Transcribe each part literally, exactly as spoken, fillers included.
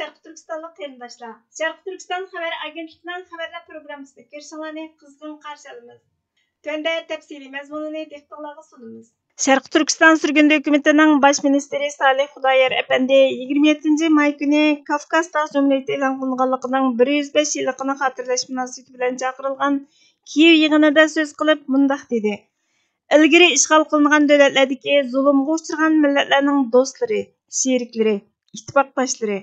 شەرقىي تۈركىستانلىق قېرىنداشلار، شەرقىي تۈركىستان خەۋەر ئاگېنتلىقىنىڭ خەۋەرلەر پروگراممىسىنى كۆرۈشۈڭلارنى قىزغىن قارشى ئالىمىز. تۆۋەندە تەپسىلىي مەزمۇنىنى دىققىتىڭلارغا سۇنىمىز. شەرقىي تۈركىستان سۈرگۈندە ھۆكۈمىتىنىڭ باش مىنىستىرى سالىھ خۇدايار ئەپەندى يىگىرمە يەتتىنچى ماي كۈنى كافكاس تاغ جۇمھۇرىيىتى ئېلان قىلىنغانلىقىنىڭ بىر يۈز بەش يىللىقىنى خاتىرىلەش مۇناسىۋىتى بىلەن چاقىرىلغان كىيېۋ يىغىنىدا سۆز قىلىپ مۇنداق دېدى: ئىلگىرى ئىشغال قىلىنغان دۆلەتلەردىكى زۇلۇمغا ئۇچرىغان مىللەتلەرنىڭ دوستلىرى، شېرىكلىرى، ئىتتىپاقداشلىرى،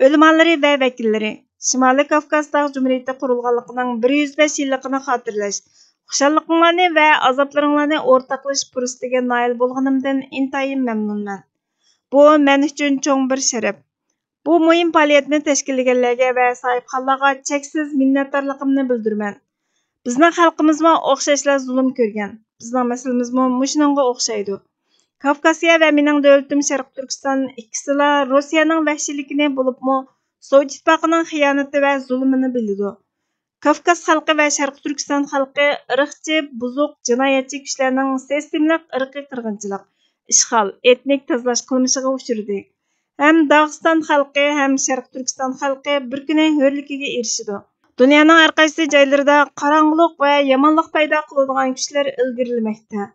ئۆلىمالىرى ۋە ۋەكىللىرى، شىمالىي كاۋكاز تاغ جۇمھۇرىيىتى قۇرۇلغانلىقىنىڭ بىر يۈز بەش يىللىقىنى خاتىرىلەش، خۇشاللىقىڭلارنى ۋە ئازابلىرىڭلارنى ئورتاقلىشىش پۇرسىتىگە نائىل بولغىنىمدىن ئىنتايىن مەمنۇنمەن. بۇ مەن ئۈچۈن چوڭ بىر شەرەپ. بۇ مۇھىم پائالىيەتنى تەشكىللىگەنلەرگە ۋە ساھىبخانلارغا چەكسىز مىننەتدارلىقىمنى بىلدۈرىمەن. بىزنىڭ خەلقىمىزمۇ ئوخشاشلا زۇلۇم كۆرگەن. بىزنىڭ مەسىلىمىزمۇ مۇشۇنىڭغا ئوخشايدۇ. كاۋكاسىيە ۋە مېنىڭ دۆلىتىم شەرقىي تۈركىستان ئىككىسىلا روسىيەنىڭ ۋەھشىيلىكىنى، بولۇپمۇ سوۋېت ئىتتىپاقىنىڭ خىيانىتى ۋە زۇلۇمىنى بىلىدۇ. كاۋكاز خەلقى ۋە شەرقىي تۈركىستان خەلقى ئىرقچى، بۇزۇق، جىنايەتچى كۈچلەرنىڭ سىستېمىلىق ئىرقىي قىرغىنچىلىق، ئىشغال، ئېتنىك تازىلاش قىلمىشىغا ئۇچرىدى. ھەم داغىستان خەلقى، ھەم شەرقىي تۈركىستان خەلقى بىر كۈنى ھۆرلۈكىگە ئېرىشىدۇ. دۇنيانىڭ ھەر قايسى جايلىرىدا قاراڭغۇلۇق ۋە يامانلىق پەيدا قىلىدىغان كۈچلەر ئىلگىرىلىمەكتە.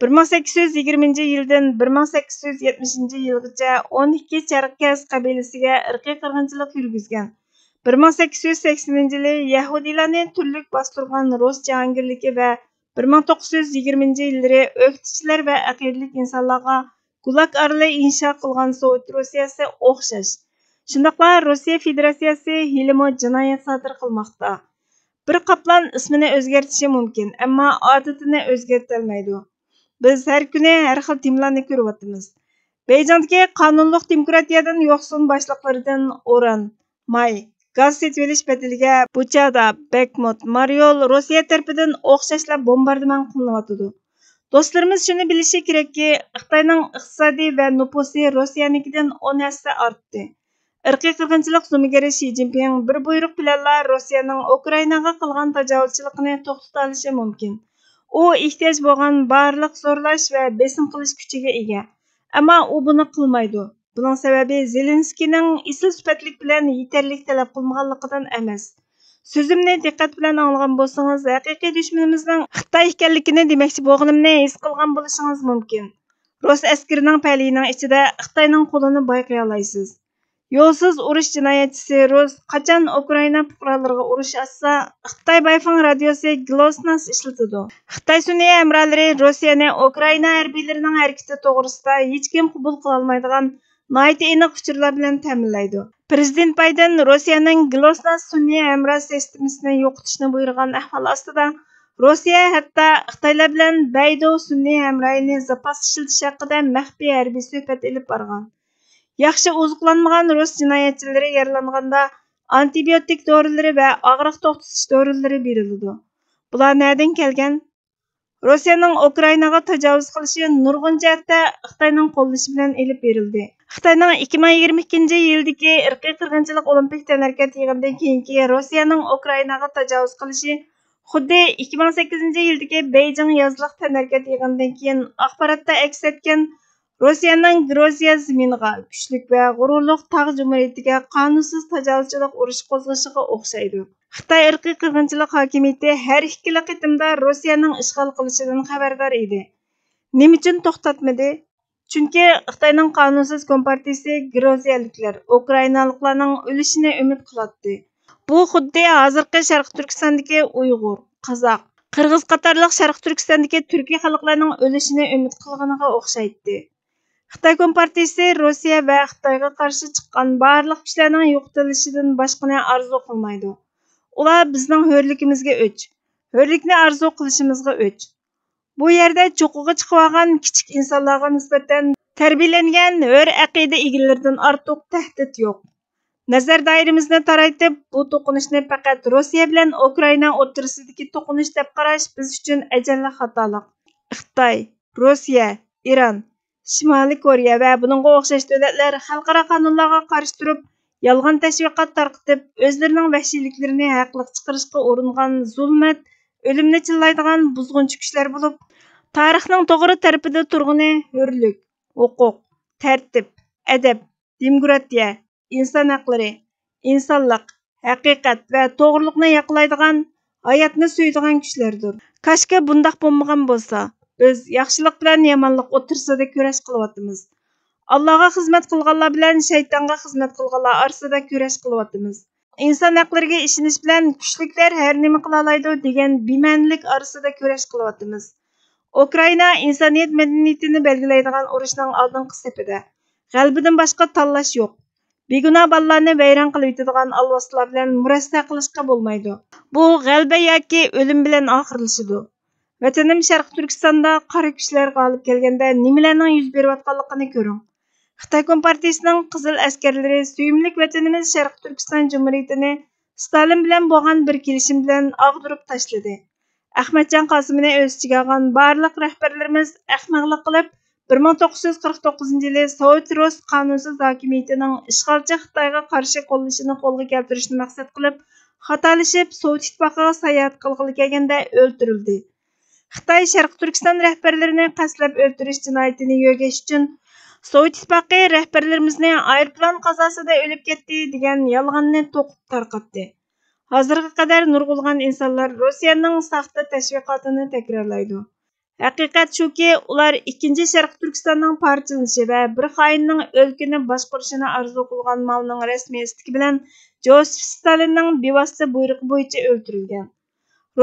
بىر مىڭ سەككىز يۈز يىگىرمىنچى يىلدىن بىر مىڭ سەككىز يۈز يەتمىشىنچى يىلغىچە ئون ئىككى چەركەس قەبىلىسىگە ئىرقىي قىرغىنچىلىق يۈرگۈزگەن. بىر مىڭ سەككىز يۈز سەكسىنىنچى يىلى يەھۇدىيلارنى تۈرلۈك باستۇرغان رۇس جاھانگىرلىكى ۋە بىر مىڭ توققۇز يۈز يىگىرمىنچى يىللىرى ئۆكتىچىلەر ۋە ئەقىدىلىك ئىنسانلارغا گۇلاگ ئارىلى ئىنشا قىلغان سوۋېت روسىيەسى ئوخشاش. شۇنداقلا روسىيە فېدېراتسىيەسى ھېلىمۇ جىنايەت سادىر قىلماقتا. بىر قاپلان ئىسمىنى ئۆزگەرتىشى مۇمكىن، ئەمما ئادىتىنى ئۆزگەرتەلمەيدۇ. بىز ھەر كۈنى ھەر خىل تېمىلارنى كۆرۈۋاتىمىز. بېيجىڭدىكى قانۇنلۇق دېموكراتىيەدىن يوقسۇن باشلىقلىرىدىن ئۇران، ماي، گاز سېتىۋېلىش بەدىلىگە بۇچادا، بەكمۇت، مارىيول روسىيە تەرىپىدىن ئوخشاشلا بومباردىمان قىلىنىۋاتىدۇ. دوستلىرىمىز شۇنى بىلىشى كېرەككى، خىتاينىڭ ئىقتىسادى ۋە نوپۇسى روسىيەنىڭكىدىن ئون ھەسسە ئارتتى. ئىرقىي قىرغىنچىلىق زومىگىرى شى جىنپىڭ بىر بۇيرۇق بىلەنلا روسىيەنىڭ ئۇكرائىناغا قىلغان تاجاۋۇزچىلىقىنى توختىتالىشى مۇمكىن. ئۇ ئېھتىياج بولغان بارلىق زورلاش ۋە بېسىم قىلىش كۈچىگە ئىگە. ئەمما ئۇ بۇنى قىلمايدۇ. بۇنىڭ سەۋەبى زېلېنسكىينىڭ ئېسىل سۈپەتلىك بىلەن يېتەرلىك تەلەپ قىلمىغانلىقىدىن ئەمەس. سۆزۈمنى دىققەت بىلەن ئاڭلىغان بولسىڭىز، ھەقىقىي دۈشمىنىمىزنىڭ خىتاي ئىكەنلىكىنى دېمەكچى بولغىنىمنى ھېس قىلغان بولۇشىڭىز مۇمكىن. رۇس ئەسكىرىنىڭ پەلىيىنىڭ ئىچىدە خىتاينىڭ قولىنى بايقىيالايسىز. يولسىز ئۇرۇش جىنايەتچىسى رۇس قاچان ئۇكرائىنا پۇقرالىرىغا ئۇرۇش ئاچسا، خىتاي بايفېڭ رادىيوسى گلوسناس ئىشلىتىدۇ. خىتاي سۈنئىي ھەمراھلىرى روسىيەنى ئۇكرائىنا ھەربىيلىرىنىڭ ھەرىكىتى توغرىسىدا ھېچكىم قوبۇل قىلالمايدىغان ناھايىتى ئېنىق ئۇچۇرلار بىلەن تەمىنلەيدۇ. پىرېزىدېنت بايدېن روسىيەنىڭ گلوسناس سۈنئىي ھەمراھ سىستېمىسىنى يوقىتىشنى بۇيرۇغان ئەھۋال ئاستىدا، روسىيە ھەتتا خىتايلار بىلەن بەيدۇ سۈنئىي ھەمراھىنى زاپاس ئىشلىتىش ھەققىدە مەخپىي ھەربىي سۆھبەت ئېلىپ بارغان. ياخشى ئوزۇقلانمىغان رۇس جىنايەتچىلىرى يارىلانغاندا ئانتىبىيوتىك دورىلىرى ۋە ئاغرىق توختىتىش دورىلىرى بېرىلىدۇ. بۇلار نەدىن كەلگەن؟ روسىيەنىڭ ئۇكرائىناغا تاجاۋۇز قىلىشى نۇرغۇن جەھەتتە خىتاينىڭ قوللىشى بىلەن ئېلىپ بېرىلدى. خىتاينىڭ ئىككى مىڭ يىگىرمە ئىككىنچى يىلدىكى ئىرقىي قىرغىنچىلىق ئولىمپىك تەنھەرىكەت يىغىنىدىن كېيىنكى روسىيەنىڭ ئۇكرائىناغا تاجاۋۇز قىلىشى خۇددى ئىككى مىڭ سەككىزىنچى يىلدىكى بېيجىڭ يازلىق تەنھەرىكەت يىغىنىدىن كېيىن ئاخباراتتا ئەكس ئەتكەن روسىيەنىڭ گرۇزىيە زېمىنىغا، كۈچلۈك ۋە غۇرۇرلۇق تاغ جۇمھۇرىيىتىگە قانۇنسىز تاجاۋۇزچىلىق ئۇرۇشى قوزغىشىغا ئوخشايدۇ. خىتاي ئىرقىي قىرغىنچىلىق ھاكىمىيىتى ھەر ئىككىلا قېتىمدا روسىيەنىڭ ئىشغال قىلىشىدىن خەۋەردار ئىدى. نېمە ئۈچۈن توختاتمىدى؟ چۈنكى خىتاينىڭ قانۇنسىز كومپارتىيىسى گرۇزىيەلىكلەر، ئۇكرائىنالىقلارنىڭ ئۆلۈشىنى ئۈمىد قىلاتتى. بۇ خۇددى ھازىرقى شەرقىي تۈركىستاندىكى ئۇيغۇر، قازاق، قىرغىز قاتارلىق شەرقىي تۈركىستاندىكى تۈركىي خەلقلەرنىڭ ئۆلۈشىنى ئۈمىد قىلغىنىغا ئوخشايتتى. خىتاي كومپارتىيىسى روسىيە ۋە خىتايغا قارشى چىققان بارلىق كۈچلەرنىڭ يوقىتىلىشىدىن باشقىنى ئارزۇ قىلمايدۇ. ئۇلار بىزنىڭ ھۆرلۈكىمىزگە ئۆچ، ھۆرلۈكنى ئارزۇ قىلىشىمىزغا ئۆچ. بۇ يەردە چوققىغا چىقىۋالغان كىچىك ئىنسانلارغا نىسبەتەن تەربىيەلەنگەن ھۆر ئەقىدە ئىگىلىرىدىن ئارتۇق تەھدىت يوق. نەزەر دائىرىمىزنى تارايتىپ، بۇ توقۇنۇشنى پەقەت روسىيە بىلەن ئۇكرائىنا ئوتتۇرىسىدىكى توقۇنۇش دەپ قاراش بىز ئۈچۈن ئەجەللىك خاتالىق. خىتاي، روسىيە، ئىران، شىمالىي كورېيە ۋە بۇنىڭغا ئوخشاش دۆلەتلەر خەلقئارا قانۇنلارغا قارشى تۇرۇپ، يالغان تەشۋىقات تارقىتىپ، ئۆزلىرىنىڭ ۋەھشىيلىكلىرىنى ھەقلىق چىقىرىشقا ئۇرۇنغان زۇلمەت، ئۆلۈمنى چىللايدىغان بۇزغۇنچى كۈچلەر بولۇپ، تارىخنىڭ توغرا تەرىپىدە تۇرغىنى ھۆرلۈك، ھوقۇق، تەرتىپ، ئەدەپ، دېموكراتىيە، ئىنسان ھەقلىرى، ئىنسانلىق، ھەقىقەت ۋە توغرىلىقنى ياقلايدىغان، ھاياتنى سۆيىدىغان كۈچلەردۇر. كاشكى بۇنداق بولمىغان بولسا، بىز ياخشىلىق بىلەن يامانلىق ئوتتۇرىسىدا كۈرەش قىلىۋاتىمىز. ئاللاغا خىزمەت قىلغانلار بىلەن شەيتانغا خىزمەت قىلغانلار ئارىسىدا كۈرەش قىلىۋاتىمىز. ئىنسان ھەقلىرىگە ئىشىنىش بىلەن كۈچلۈكلەر ھەر نېمە قىلالايدۇ دېگەن بىمەنىلىك ئارىسىدا كۈرەش قىلىۋاتىمىز. ئۇكرائىنا ئىنسانىيەت مەدەنىيىتىنى بەلگىلەيدىغان ئۇرۇشنىڭ ئالدىنقى سېپىدا. غەلىبىدىن باشقا تاللاش يوق. بىگۇناھ بالىلارنى ۋەيران قىلىۋېتىدىغان ئالۋاستىلار بىلەن مۇرەسسە قىلىشقا بولمايدۇ. بۇ غەلىبە ياكى ئۆلۈم بىلەن ئاخىرلىشىدۇ. ۋەتىنىم شەرقىي تۈركىستاندا قارا كۈچلەر غالىب كەلگەندە نېمىلەرنىڭ يۈز بېرىۋاتقانلىقىنى كۆرۈڭ. خىتاي كومپارتىيىسىنىڭ قىزىل ئەسكەرلىرى سۆيۈملۈك ۋەتىنىمىز شەرقىي تۈركىستان جۇمھۇرىيىتىنى ستالىن بىلەن بولغان بىر كېلىشىم بىلەن ئاغدۇرۇپ تاشلىدى. ئەخمەتجان قاسىمىنى ئۆز ئىچىگە ئالغان بارلىق رەھبەرلىرىمىز ئەخمەقلىق قىلىپ، بىر مىڭ توققۇز يۈز قىرىق توققۇزىنچى يىلى سوۋېت رۇس قانۇنسىز ھاكىمىيىتىنىڭ ئىشغالچى خىتايغا قارشى قوللىشىنى قولغا كەلتۈرۈشنى مەقسەت قىلىپ، خاتالىشىپ، سوۋېت ئىتتىپاقىغا ساياھەت قىلغىلى كەلگەندە ئۆلتۈرۈلدى. خىتاي شەرقىي تۈركىستان رەھبەرلىرىنى قەستلەپ ئۆلتۈرۈش جىنايىتىنى يۆگەش ئۈچۈن، سوۋېت ئىتتىپاقى رەھبەرلىرىمىزنى ئايروپىلان قازاسىدا ئۆلۈپ كەتتى دېگەن يالغاننى توقۇپ تارقاتتى. ھازىرغا قەدەر نۇرغۇنلىغان ئىنسانلار روسىيەنىڭ ساختا تەشۋىقاتىنى تەكرارلايدۇ. ھەقىقەت شۇكى، ئۇلار ئىككىنچى شەرقىي تۈركىستاننىڭ پارچىلىنىشى ۋە بىر خائىننىڭ ئۆلكىنى باشقۇرۇشىنى ئارزۇ قىلغان ماۋنىڭ رەسمىي ئىستىكى بىلەن جوسىپ ستالىننىڭ بىۋاسىتە بۇيرۇقى بويىچە ئۆلتۈرۈلگەن.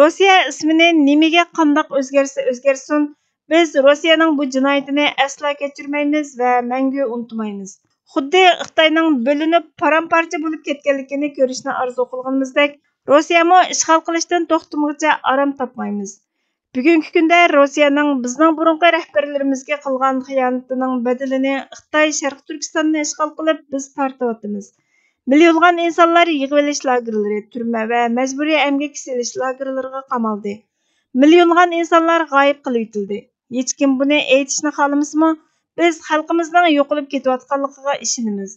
روسىيە ئىسمىنى نېمىگە قانداق ئۆزگەرتسە ئۆزگەرتسۇن، بىز روسىيەنىڭ بۇ جىنايىتىنى ئەسلا كەچۈرمەيمىز ۋە مەڭگۈ ئۇنتۇمايمىز. خۇددى خىتاينىڭ بۆلۈنۈپ، پارام-پارچە بولۇپ كەتكەنلىكىنى كۆرۈشنى ئارزۇ قىلغىنىمىزدەك، روسىيەمۇ ئىشغال قىلىشتىن توختىمىغۇچە ئارام تاپمايمىز. بۈگۈنكى كۈندە روسىيەنىڭ بىزنىڭ بۇرۇنقى رەھبەرلىرىمىزگە قىلغان خىيانىتىنىڭ بەدىلىنى خىتاي شەرقىي تۈركىستاننى ئىشغال قىلىپ، بىز تارتىۋاتىمىز. مىليونلىغان ئىنسانلار يىغىۋېلىش لاگېرلىرى، تۈرمە ۋە مەجبۇرىي ئەمگەك سېلىش لاگېرلىرىغا قامالدى. مىليونلىغان ئىنسانلار غايىب قىلىۋېتىلدى. ھېچكىم بۇنى ئېيتىشنى خالىمىسىمۇ، بىز خەلقىمىزنىڭ يوقىلىپ كېتىۋاتقانلىقىغا ئىشىنىمىز.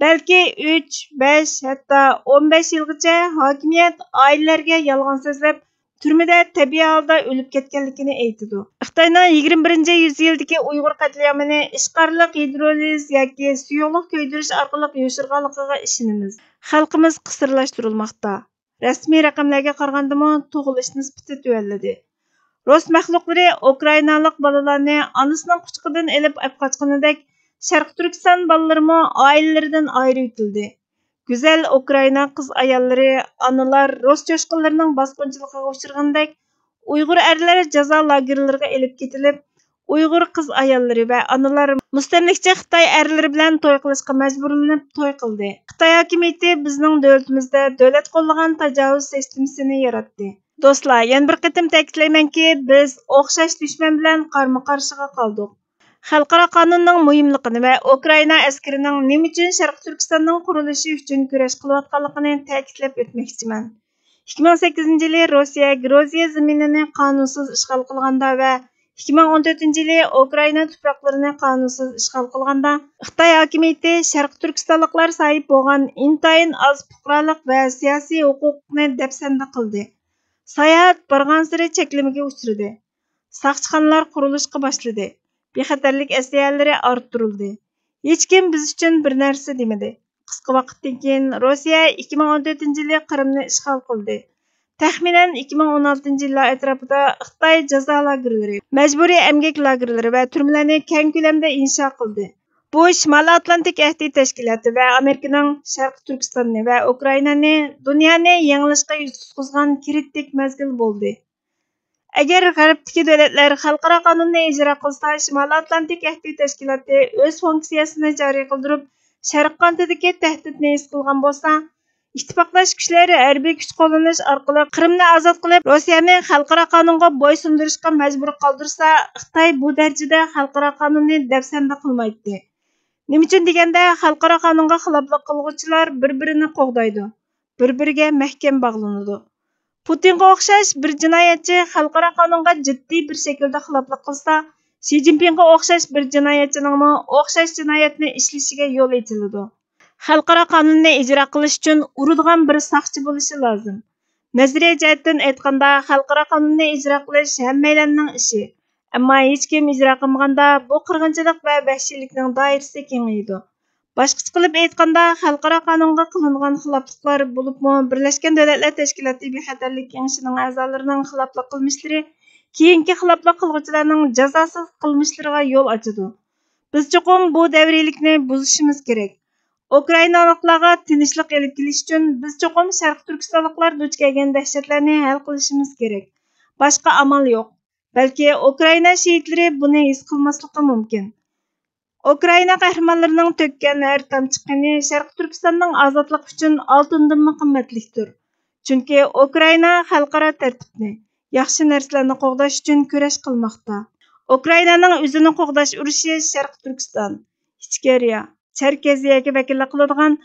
بەلكى ئۈچ، بەش، ھەتتا ئون بەش يىلغىچە ھاكىمىيەت ئائىلىلەرگە يالغان سۆزلەپ، تۈرمىدە تەبىئىي ھالدا ئۆلۈپ كەتكەنلىكىنى ئېيتىدۇ. خىتاينىڭ يىگىرمە بىرىنچى يۈزيىلدىكى ئۇيغۇر قەتلىئامىنى ئىشقارلىق گىدرولىز ياكى سۇيۇقلۇق كۆيدۈرۈش ئارقىلىق يوشۇرغانلىقىغا ئىشىنىمىز. خەلقىمىز قىسىرلاشتۇرۇلماقتا. رەسمىي رەقەملەرگە قارىغاندىمۇ تۇغۇلۇش نىسبىتى تۆۋەنلىدى. رۇس مەخلۇقلىرى ئۇكرائىنالىق بالىلارنى ئانىسىنىڭ قۇچىقىدىن ئېلىپ ئەپ قاچقىنىدەك، شەرقىي تۈركىستان بالىلىرىمۇ ئائىلىلىرىدىن ئايرىۋېتىلدى. گۈزەل ئۇكرائىنا قىز ئاياللىرى، ئانىلار رۇس چوشقىنلىرىنىڭ باسقۇنچىلىقىغا ئۇچرىغىنىدەك، ئۇيغۇر ئەرلەر جازا لاگېرلىرىغا ئېلىپ كېتىلىپ، ئۇيغۇر قىز ئاياللىرى ۋە ئانىلار مۇستەملىكىچى خىتاي ئەرلىرى بىلەن توي قىلىشقا مەجبۇرلىنىپ توي قىلدى. خىتاي ھاكىمىيىتى بىزنىڭ دۆلىتىمىزدە دۆلەت قوللىغان تاجاۋۇز سىستېمىسىنى ياراتتى. دوستلار، يەنە بىر قېتىم تەكىتلەيمەنكى، بىز ئوخشاش دۈشمەن بىلەن قارمۇ-قارشىغا قالدۇق. خەلقئارا قانۇننىڭ مۇھىملىقىنى ۋە ئۇكرائىنا ئەسكىرىنىڭ نېمە ئۈچۈن شەرقىي تۈركىستاننىڭ قۇرۇلۇشى ئۈچۈن كۈرەش قىلىۋاتقانلىقىنى تەكىتلەپ ئۆتمەكچىمەن. ئىككى مىڭ سەككىزىنچى يىلى روسىيە گرۇزىيە زېمىنىنى قانۇنسىز ئىشغال قىلغاندا ۋە ئىككى مىڭ ئون تۆتىنچى يىلى ئۇكرائىنا تۇپراقلىرىنى قانۇنسىز ئىشغال قىلغاندا، خىتاي ھاكىمىيىتى شەرقىي تۈركىستانلىقلار ساھىب بولغان ئىنتايىن ئاز پۇقرالىق ۋە سىياسىي ھوقۇقنى دەپسەندە قىلدى. ساياھەت بارغانسېرى چەكلىمىگە ئۇچرىدى. ساقچىخانىلار قۇرۇلۇشقا باشلىدى. بىخەتەرلىك ئەسلىھەلىرى ئارتتۇرۇلدى. ھېچكىم بىز ئۈچۈن بىر نەرسە دېمىدى. قىسقا ۋاقىتتىن كېيىن، روسىيە ئىككى مىڭ ئون تۆتىنچى يىلى قىرىمنى ئىشغال قىلدى. تەخمىنەن ئىككى مىڭ ئون ئالتىنچى يىللار ئەتراپىدا خىتاي جازا لاگېرلىرى، مەجبۇرىي ئەمگەك لاگېرلىرى ۋە تۈرمىلەرنى كەڭ كۆلەمدە ئىنشا قىلدى. بۇ شىمالىي ئاتلانتىك ئەھدى تەشكىلاتى ۋە ئامېرىكىنىڭ شەرقىي تۈركىستاننى ۋە ئۇكرائىنانى دۇنيانى يېڭىلىشقا يۈز تۇتقۇزغان كىرىتىك مەزگىل بولدى. ئەگەر غەربتىكى دۆلەتلەر خەلقئارا قانۇننى ئىجرا قىلسا، شىمالىي ئاتلانتىك ئەھدى تەشكىلاتى ئۆز فۇنكسىيەسىنى جارى قىلدۇرۇپ، شەرق قانىتىدىكى تەھدىتنى ھېس قىلغان بولسا، ئىتتىپاقداش كۈچلەر ھەربىي كۈچ قوللىنىش ئارقىلىق قىرىمنى ئازاد قىلىپ، روسىيەنى خەلقئارا قانۇنغا بويسۇندۇرۇشقا مەجبۇر قالدۇرسا، خىتاي بۇ دەرىجىدە خەلقئارا قانۇننى دەپسەندە قىلمايتتى. نېمە ئۈچۈن دېگەندە، خەلقئارا قانۇنغا خىلاپلىق قىلغۇچىلار بىر-بىرىنى قوغدايدۇ، بىر-بىرىگە مەھكەم باغلىنىدۇ. پۇتىنغا ئوخشاش بىر جىنايەتچى خەلقئارا قانۇنغا جىددىي بىر شەكىلدە خىلاپلىق قىلسا، شى جىنپىڭغا ئوخشاش بىر جىنايەتچىنىڭمۇ ئوخشاش جىنايەتنى ئىشلىشىگە يول ئېچىلىدۇ. خەلقئارا قانۇننى ئىجرا قىلىش ئۈچۈن ئۇرىدىغان بىر ساقچى بولۇشى لازىم. نەزەرىيە جەھەتتىن ئېيتقاندا، خەلقئارا قانۇننى ئىجرا قىلىش ھەممەيلەننىڭ ئىشى. ئەمما ھېچكىم ئىجرا قىلمىغاندا، بۇ قىرغىنچىلىق ۋە ۋەھشىيلىكنىڭ دائىرىسى كېڭىيىدۇ. باشقىچە قىلىپ ئېيتقاندا، خەلقئارا قانۇنغا قىلىنغان خىلاپلىقلار، بولۇپمۇ بىرلەشكەن دۆلەتلەر تەشكىلاتى بىخەتەرلىك كېڭىشىنىڭ ئەزالىرىنىڭ خىلاپلىق قىلمىشلىرى كېيىنكى خىلاپلىق قىلغۇچىلارنىڭ جازاسىز قىلمىشلىرىغا يول ئاچىدۇ. بىز چوقۇم بۇ دەۋرىيلىكنى بۇزۇشىمىز كېرەك. ئۇكرائىنالىقلارغا تىنچلىق ئېلىپ كېلىش ئۈچۈن بىز چوقۇم شەرقىي تۈركىستانلىقلار دۇچ كەلگەن دەھشەتلەرنى ھەل قىلىشىمىز كېرەك. باشقا ئامال يوق. بەلكى ئۇكرائىنا شېھىتلىرى بۇنى ھېس قىلماسلىقى مۇمكىن. ئۇكرائىنا قەھرىمانلىرىنىڭ تۆككەن ھەر تامچە قېنى شەرقىي تۈركىستاننىڭ ئازادلىقى ئۈچۈن ئالتۇندىنمۇ قىممەتلىكتۇر. چۈنكى ئۇكرائىنا خەلقئارا تەرتىپنى، ياخشى نەرسىلەرنى قوغداش ئۈچۈن كۈرەش قىلماقتا. ئۇكرائىنانىڭ ئۆزىنى قوغداش ئۇرۇشى شەرقىي تۈركىستان، ئىچكېرىيە، چەركەزىيەگە ۋەكىللىك قىلىدىغان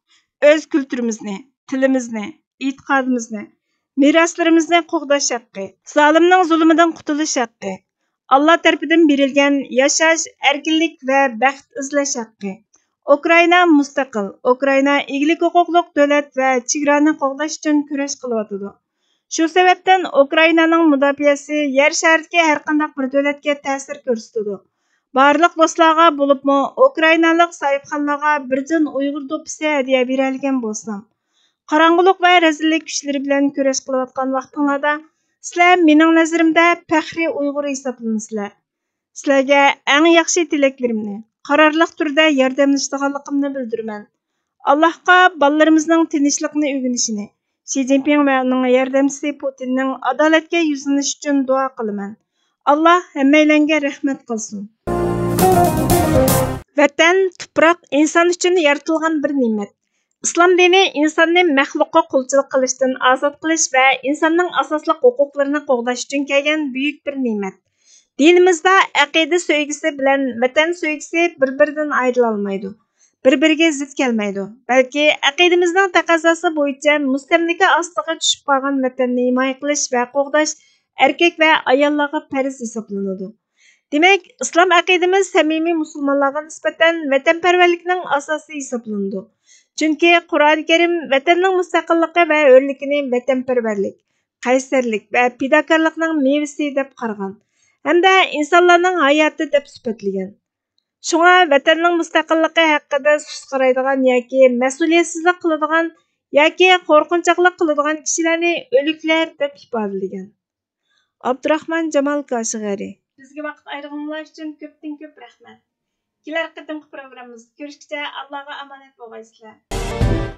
ئۆز كۈلتۈرىمىزنى، تىلىمىزنى، ئېتىقادىمىزنى، مىراسلىرىمىزنى قوغداش ھەققى، زالىمنىڭ زۇلۇمىدىن قۇتۇلۇش ھەققى، ئاللا تەرىپىدىن بېرىلگەن ياشاش، ئەركىنلىك ۋە بەخت ئىزلەش ھەققى. ئۇكرائىنا مۇستەقىل، ئۇكرائىنا ئىگىلىك ھوقۇقلۇق دۆلەت ۋە چېگرانى قوغداش ئۈچۈن كۈرەش قىلىۋاتىدۇ. شۇ سەۋەبتىن ئۇكرائىنانىڭ مۇداپىئەسى يەر شارىدىكى ھەرقانداق بىر دۆلەتكە تەسىر كۆرسىتىدۇ. بارلىق دوستلارغا، بولۇپمۇ ئۇكرائىنالىق ساھىبخانلارغا بىر جان ئۇيغۇر دوپپىسى ھەدىيە بېرەلىگەن بولسام، قاراڭغۇلۇق ۋە رەزىللىك كۈچلىرى بىلەن كۈرەش قىلىۋاتقان ۋاقتىڭلاردا، سىلەر مېنىڭ نەزىرىمدە پەخرىي ئۇيغۇر ھېسابلىنىسىلەر. سىلەرگە ئەڭ ياخشى تىلەكلىرىمنى، قارارلىق تۈردە ياردەملىشىدىغانلىقىمنى بىلدۈرىمەن. ئاللاھقا بالىلىرىمىزنىڭ تىنچلىقنى ئۆگىنىشىنى، شى جىنپىڭ ۋە ئۇنىڭ ياردەمچىسى پۇتىننىڭ ئادالەتكە يۈزلىنىشى ئۈچۈن دۇئا قىلىمەن. ئاللاھ ھەممەيلەنگە رەھمەت قىلسۇن. ۋەتەن، تۇپراق ئىنسان ئۈچۈن يارىتىلغان بىر نېمەت. ئىسلام دىنى ئىنساننى مەخلۇققا قۇلچىلىق قىلىشتىن ئازاد قىلىش ۋە ئىنساننىڭ ئاساسلىق ھوقۇقلىرىنى قوغداش ئۈچۈن كەلگەن بۈيۈك بىر نېمەت. دىنىمىزدا ئەقىدە سۆيگۈسى بىلەن ۋەتەن سۆيگۈسى بىر-بىرىدىن ئايرىلالمايدۇ، بىر-بىرىگە زىت كەلمەيدۇ، بەلكى ئەقىدىمىزنىڭ تەقەززاسى بويىچە مۇستەملىكە ئاستىغا چۈشۈپ قالغان ۋەتەننى ھىمايە قىلىش ۋە قوغداش ئەركەك ۋە ئاياللارغا پەرز ھېسابلىنىدۇ. دېمەك، ئىسلام ئەقىدىمىز سەمىمىي مۇسۇلمانلارغا نىسبەتەن ۋەتەنپەرۋەرلىكنىڭ ئاساسى ھېسابلىنىدۇ. چۈنكى قۇرئان كەرىم ۋەتەننىڭ مۇستەقىللىقى ۋە ھۆرلۈكىنى ۋەتەنپەرۋەرلىك، قەيسەرلىك ۋە پىداكارلىقنىڭ مېۋىسى دەپ قارىغان ھەمدە ئىنسانلارنىڭ ھاياتى دەپ سۈپەتلىگەن. شۇڭا ۋەتەننىڭ مۇستەقىللىقى ھەققىدە سۇس قارايدىغان ياكى مەسئۇلىيەتسىزلىك قىلىدىغان ياكى قورقۇنچاقلىق قىلىدىغان كىشىلەرنى ئۆلۈكلەر دەپ ئىپادىلىگەن. ئابدۇراخمان جامال كاشغەرى. بىزگە ۋاقىت ئايرىغىنىڭلار ئۈچۈن كۆپتىن كۆپ رەھمەت. كېلەر قېتىمقى پروگراممىمىزدا كۆرۈشكىچە ئاللاغا ئامانەت بولغايسىلەر.